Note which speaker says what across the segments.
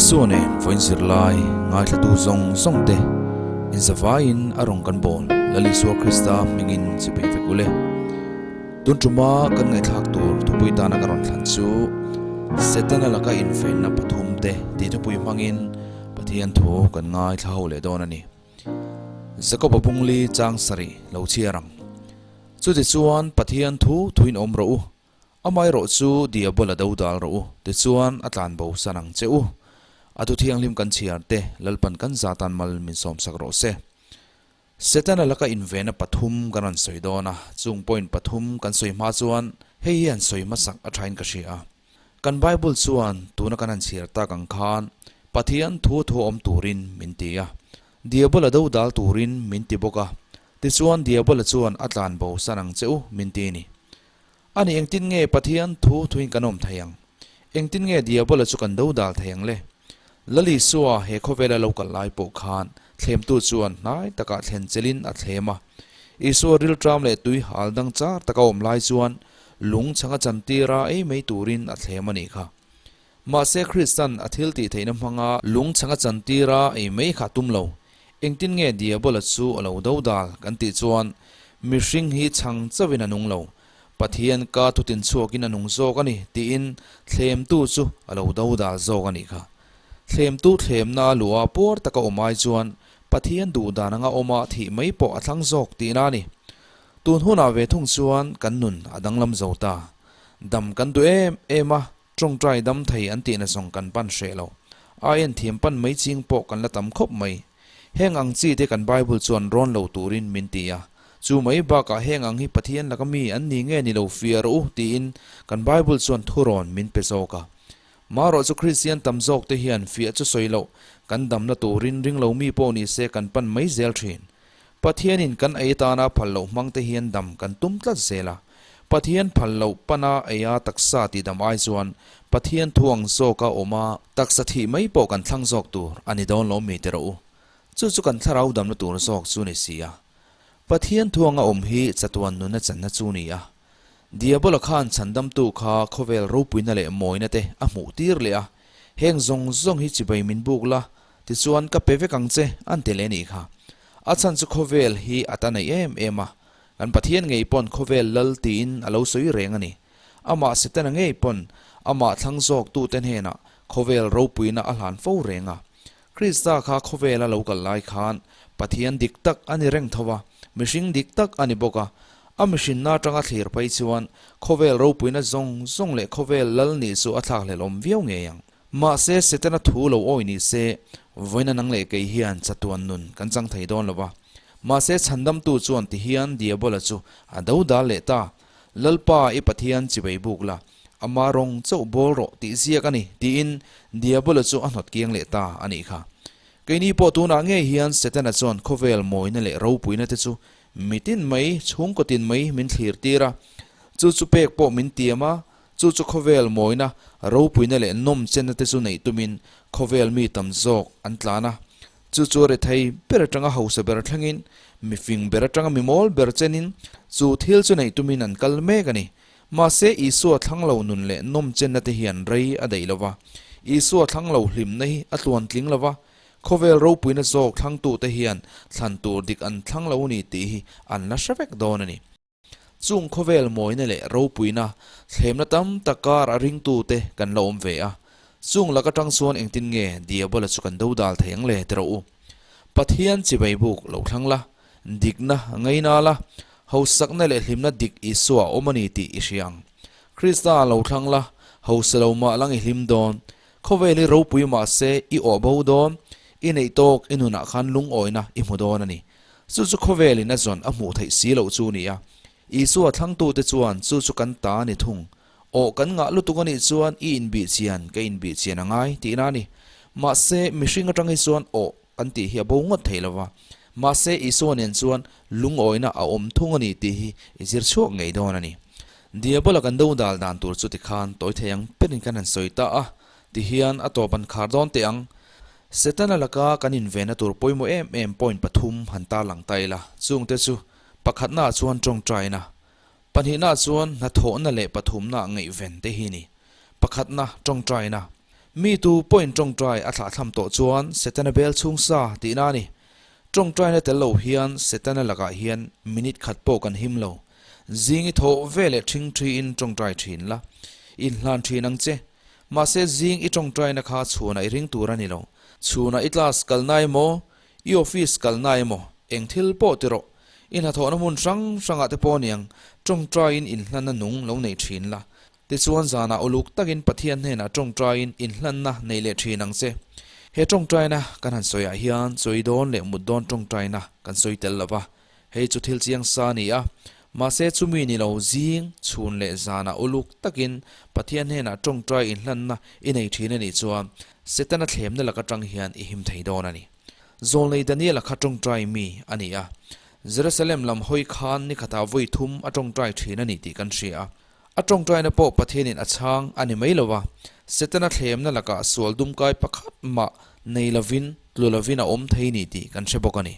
Speaker 1: Isua nen vawiin zirlai ngaithlatu zawng zawng te inzavaiin a rawn kan bawl Lal Isua Krista hmingin chipei vek ule. Tun tuma kan ngaihthlak tur thupui tana ka rawn thlan chu Setana laka infenna pathum te tih thupui hmangin Pathian thu kan ngaithla ho leh dawn a ni. Jakoba bungli chang sarih lo chhiar ang. Chutichuan Pathian thu thuin awm rawh u, Amaherawh chu Diabola do dal rawh u, tichuan a tlan bo san ang che u. A thu thianghlim kan chhiar te, Lalpan kan za tan mal min sawmsak rawh se. Setana laka invena pathum kan rawn sawi dawn a, chung point pathum kan sawi hma chuan hei hian sawi hmasak a thain ka hria a. Kan Bible chuan tuna kan han chhiar tak ang khan Pathian thu thu awm turin min ti a, Diabola do dal turin min ti bawk a, tichuan Diabola chuan a tlan bo san ang che u min ti a ni. A ni engtin nge Pathian thu thuin kan awm thei ang? Engtin nge Diabola chu kan dodal thei ang le? Lal Isua he khawvela lo kal lai pawh khan thlemtu chuan hnai takah thlen chelin a thlem a. Isua rilṭam leh tui hal dang char taka awm lai chuan lung chhanga chantira ei mai turin a thlem a nih kha. Mahse Kristan a thil tih theihna hmanga lung chhanga chantira ei mai kha tum lo. Engtin nge Diabola chu a lo dodal kan tih chuan mihring hi chhang chauhin a nung lo. Pathian ka thutin chhuakin a nung zawk a ni tiin thlemtu chu a lo dodal zawk a nih kha. Thlemtu thlemna a luh a puar taka awm ai chuan Pathian duhdan anga awma thih mai pawh a thlang zawk tihna a ni. Tun hunah ve thung chuan kan nun a danglam zo ta. Dam kan duh em em a, tawngtai dam thei an tihna zawng kan pan hreh lo. Aien thiam pan mai ching pawh kan la tam khawp mai. Heng ang chi te kan Bible chuan rawn lo turin min ti a, chu mai bakah heng ang hi Pathian laka mi an ni nge ni lo fiah rawh u tiin kan Bible chuan thurawn min pe zawk a. Marawh chu Kristian tam zawk te hian fiah chu sawi loh kan damna turin ring lo mi pawh ni se kan pan mai zel thin. Pathianin kan ei atana phal loh hmang te hian dam kan tum tlat zel a. Pathian phal loh pana eia taksa tih dam ai chuan Pathian thu ang zawka awm a, taksa thih mai pawh kan thlang zawk tur a ni dawn lo mi teh rawh u. Chu chu kan thlarau damna tur zawk chu ni si a. Pathian thu anga awm hi chatuan nuna channa chu ni a. Diabola khan chhandamtu kha khawvel ropuina leh mawina te a hmuh tir leh a, heng zawng zawng hi chibai min buk la, tichuan ka pe vek ang che an ti leh nih kha. A chhan chu khawvel hi a ta nei em em a, Kan Pathian ngei pawn khawvel lal tiin a lo sawi reng a ni. Amah Setana ngei pawn amah thlang zawktute hnenah khawvel ropuina a hlan fo reng a. Krista kha khawvela lo kal lai khan Pathian dik tak a ni reng tho a, mihring dik tak a ni bawk a. A mihrinna atanga thlir phei chuan khawvel ropuina zawng zawng leh khawvel lal nih chu a thlakhlelhawm viau ngei ang. Mahse, Setana thu lo awi ni se, vawiina nang leh kei hian chatuan nun kan chang thei dawn lo va. Mahse, chhandamtu chuan ti hian Diabola chu a do dal leh ta, Lalpa, i Pathian chivei buk la, ama rawng chauh bawl rawh tih ziak a ni, tiin Diabola chu a hnawt kiang leh ta a nih kha. Keini pawh tunah ngei hian Setana chuan khawvel mawina leh ropuina te chu mitin mai, chhungkaw tin mai min thlir tir a, chu chu pek pawh min tiam a, Chu chu khawvel mawina, ropuina leh nawmchenna te chu neih tumin khawvel mi tam zawk an tlan a. Chu chu rethei ber atanga hausa ber thlengin, mifing ber atanga mimawl ber chenin chu thil chu neih tumin an kal mek a ni. Mahse Isua thlang lo nun leh nawmchenna te hian rei a daih lo va. Isua thlang lo hlimna hi a tluan tling lo va. Khawvel ropuina zawk thlangtute hian thlan tur dik an thlang lo ni tih hi an la hre vek dawn a ni. Chung khawvel mawina leh ropuina thlemna tam tak kar a ringtute kan la awm ve a, chung lak atang chuan engtin nge Diabola chu kan dodal thei ang le ti rawh u. Pathian chibai buk lo thlang la, dikna ngaina la, hausakna leh hlimna dik Isua a awm a ni tih i hria ang. Krista lo thlang la, hausa lo mah lang i hlim dawn, khawvel hi ropui mah se i awh bo dawn, i neih tawk i nunah khan lungawina i hmu dawn a ni. Chu chu khawvelin a zawn a hmuh theih si loh chu a ni a. Isua thlangtute chuan chu chu kan ta a ni thung. Aw kan ngah lutuk a nih chuan i inbih chian ka inbih chian a ngai tihna a ni. Mahse, mihring atang hi chuan aw kan tih hi a bo ngawt thei lo va. Mahse, Isua nen chuan lungawina a awm thung a ni tih hi i zir chhuak ngei dawn a ni. Diabola kan do dal dan tur chu tikhan tawi thei ang perin kan han sawi ta a, tihian a tawp an khar dawn teh ang. Setana laka kan invenna tur pawimawh em em point pathum han tarlang ta ila, chungte chu, pakhatnaah chuan tawngtaina, pahnihnaah chuan hnathawhna leh pathumnaah ngaihven te hi ni. Pakhatna, tawngtaina. Mi tu pawhin tawngtai a thlahthlam tawh chuan Setana bel chhung sa tihna a ni. Tawngtaina tel lo hian Setana lakah hian minute khat pawh kan him lo. Zing i thawh ve leh thing thiin tawngtai thin la, inhlan thin ang che. Mahse zing i tawngtaina kha chhunah i ring tur a ni lo. Chhunah i class kalna emaw, i office kalna emaw, eng thil pawh ti rawh. I hnathawhna hmun hrang hrangah te pawh aniang tawngtaiin inhlanna nung lo nei thin la. Tichuan zanah uluk takin Pathian hnenah tawngtaiin inhlanna nei leh thin ang che. He tawngtaina kan han sawiah hian chawi dawn leh mut dawn tawngtaina kan sawi tel lo va, hei chu thil chiang sa a ni a. Mahse chumi ni lo zing, chhun leh zanah uluk takin Pathian hnenah tawngtai inhlanna i nei thin a nih chuan Setana thlemna lak atang hian i him thei dawn a ni. Zawlnei Daniela kha tawngtai mi a ni a. Jerusalem lam hawi khan nikhatah vawi thum a tawngtai thin a ni tih kan hria a. A tawngtaina pawh Pathianin a chhang a ni mai lo a, Setana thlemna lakah sual dumkai pakhat mah nei lovin, tlu lovin a awm thei ni tih kan hre bawk a ni.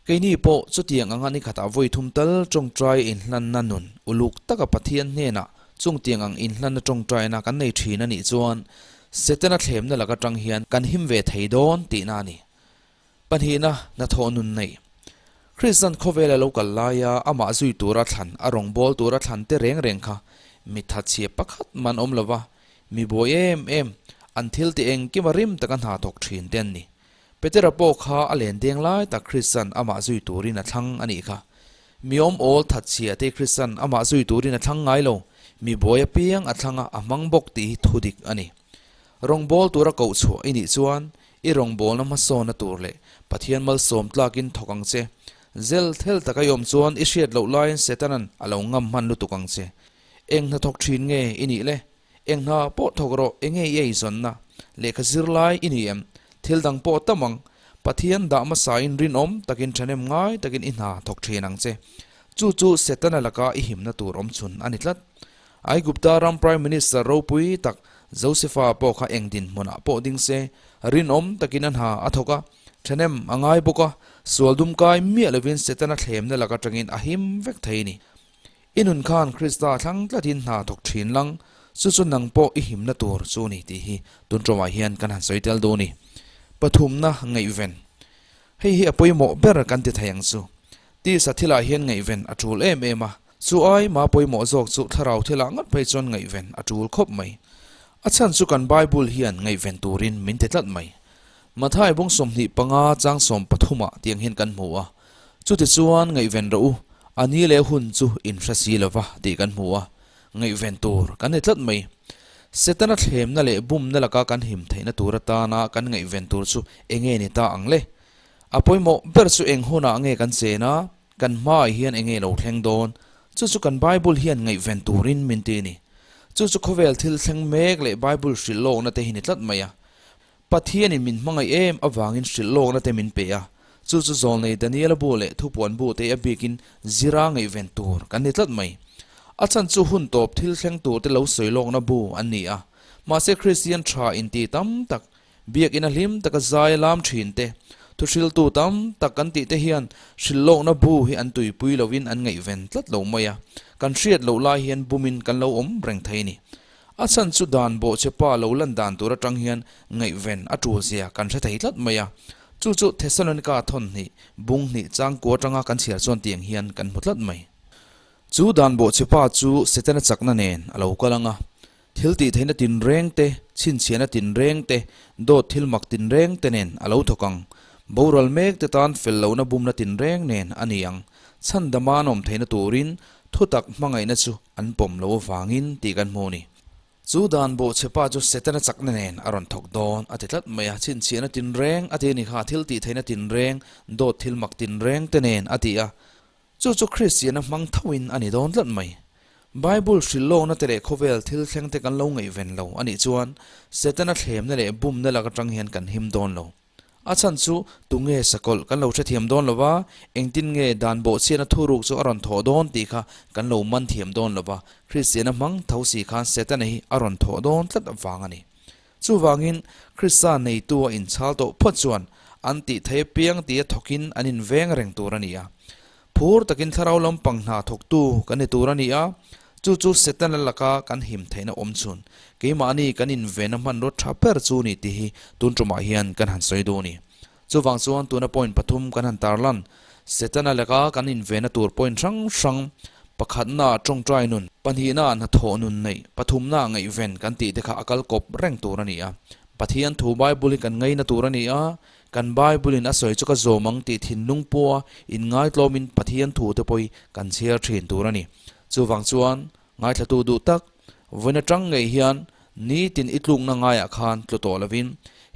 Speaker 1: Keini pawh chutiang anga nikhatah vawi thum tal tawngtai inhlanna nun uluk taka Pathian hnenah chungtiang ang inhlanna tawngtaina kan nei thin a nih chuan Setana thlemna lak atang hian kan him ve thei dawn tihna a ni. Pahnihna, hnathawh nun nei. Kristian khawvela lo kal laia amah zui tura thlan, a rawngbâwl tura thlan te reng reng kha mi thatchhia pakhat man awm lova, mi buai em em, an thil ti engkima rim taka hna thawk thin te an ni. Petera pawh kha a len deng lai tak Kristian amah zui turin a thlang a nih kha. Mi awm awl thatchhia te Kristian amah zui turin a thlang ngai lo, mi buai apiang a thlang a, a hmang bawk tih hi thudik a ni. Rawngbâwl tura koh chhuah i nih chuan I rawngbawlna hmasawnna tur leh Pathian malsawm tlakin thawk ang che. Zel thel taka i awm chuan i hriat loh laiin Setanan a lo ngam hman lutuk ang che. Eng hna thawk thin nge i nih le? Eng hna pawh thawk rawh enge i eizawnna? Lehkha zir lai i ni em? Thil dang pawh tam ang. Pathian dah hmasain rinawm takin thahnem ngai takin i hna thawk thin ang che. Chu chu Setana laka i himna tur awmchhun a ni tlat. Aigupta ram Prime Minister ropui tak Josefa pawh kha eng dinhmunah pawh ding se, rinawm takin a hna a thawk a, thahnem a ngai bawk a, sual dumkai miah lovin Setana thlemna lak atangin a him vek thei a ni. I nun khan Krista thlang tlatin hna thawk thin lang, chu chu nang pawh i himna tur chu ni tih hi tun tawmah hian kan han sawi tel duh a ni. Pathumna ngaihven. Hei hi a pawimawh ber kan ti thei ang chu. Tisa thilah hian ngaihven a tul em em a, chu ai ma pawimawh zawk chu thlarau thilah ngat phei chuan ngaihven a tul khawp mai. A chhan chu kan Bible hian ngaihven turin min ti tlat mai. Mathai bung 25 chang 13 ah tiang hian kan hmu a, Chutichuan ngaihven rawh u, a ni leh hun chu in hre si lova tih kan hmu a, ngaihven tur kan ni tlat mai. Setana thlemna leh bumna laka kan him theihna tur atana kan ngaihven tur chu enge ni ta ang le? A pawimawh ber chu eng hunah nge kan chen a, kan hmaah hian enge lo thleng dawn? Chu chu kan Bible hian ngaihven turin min ti a ni. Chu chu khawvel thil thleng mek leh Bible hrilh lawkna te hi ni tlat mai a. Pathianin min hmangaih em avangin hrilh lawkna te min pe a, chu chu zawlnei Daniela bu leh thupuan bu te a bikin zira ngaihven tur kan ni tlat mai. A chhan chu hun tawp thil thleng tur te lo sawi lawkna bu an ni a, mahse Kristian tha inti tam tak Biakina hlim taka zai a lam thin te, thuhriltu tam tak kan tih te hian hrilhlawkna bu hi an tuipui lovin an ngaihven tlat lo mai a, kan hriat loh lai hian bumin kan lo awm reng thei a ni. A chhan chu dan bawhchhe pa lo lan dan tur atang hian ngaihven a tul zia kan hre thei tlat mai a, chu chu Thessalonika thawn hnih, bung hnih changkua atanga kan chhiar chuan tiang hian kan hmu tlat mai. Chu dan bawhchhe pa chu Setana chakna nen a lo kal ang a, Thil tih theihna tinreng te, chhinchhiahna tinreng te, dawt thil mak tinreng te nen a lo thawk ang. Boral mek te tan fel lohna bumna tinreng nen a ni ang. Chhandama an awm theihna turin thutak hmangaihna chu an pawm lo avangin tih kan hmu a ni. Chu dan bawhchhe pa chu Setana chakna nen a rawn thawk dawn a ti tlat mai a, chhinchhiahna tinreng a ti a ni kha, thil tih theihna tinreng, dawt thil mak tinreng te nen a ti a. Chu chu Kristiana hmang thoin a ni dawn tlat mai. Bible hrilh lawkna te leh khawvel thil thleng te kan lo ngaihven lo a nih chuan Setana thlemna leh bumna lak atang hian kan him dawn lo. A chhan chu tunge sakawlh kan lo hrethiam dawn lo va, engtin nge dan bawhchhiatna thuruk chu a rawn thawh dawn tih kha kan lo man thiam dawn lo va, Kristiana hmang tho si khan Setana hi a rawn thawh dawn tlat avang a ni. Chuvangin, Krista neitu a inchhal tawh phawt chuan an tih thei apiang tia thawkin an inveng reng tur a ni a. Phur takin thlarau lampang hna thawktu kan ni tur a ni a. Chu chu Setana laka kan him theihna awm chhun, keimahni kan invenna hmanraw tha ber chu ni tih hi tun tumah hian kan han sawi duh a ni. Chuvang chuan tuna point pathum kan han tarlan, Setana laka kan invenna tur point hrang hrang, pakhatna tawngtai nun, pahnihna hnathawh nun neih, pathumna ngaihven kan tih te kha a kal kawp reng tur a ni a. Pathian thu Bible hi kan ngaina tur a ni a, kan Bible in a sawi chu ka zawm ang tih thinlung pawha inngaitlawmin Pathian thu te pawh hi kan chhiar thin tur a ni. Chuvang chuan ngaithlatu duh tak, vawiin atang ngei hian nitin i tlukna ngaiah khan tlu tawh lovin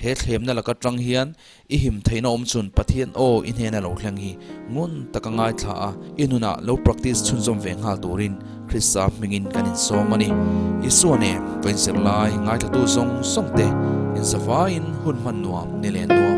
Speaker 1: he thlemna laka tang hian i him theihna awm chhun Pathian aw i hnena lo thleng hi ngun taka ngaithla a, i nunah lo practice chhunzawm ve nghal turin Krista hmingin kan insawm a ni. Isua nen ka inzir lai ngaithlatu zawng zawng te inzavaiin hun hman nuam ni len nuam.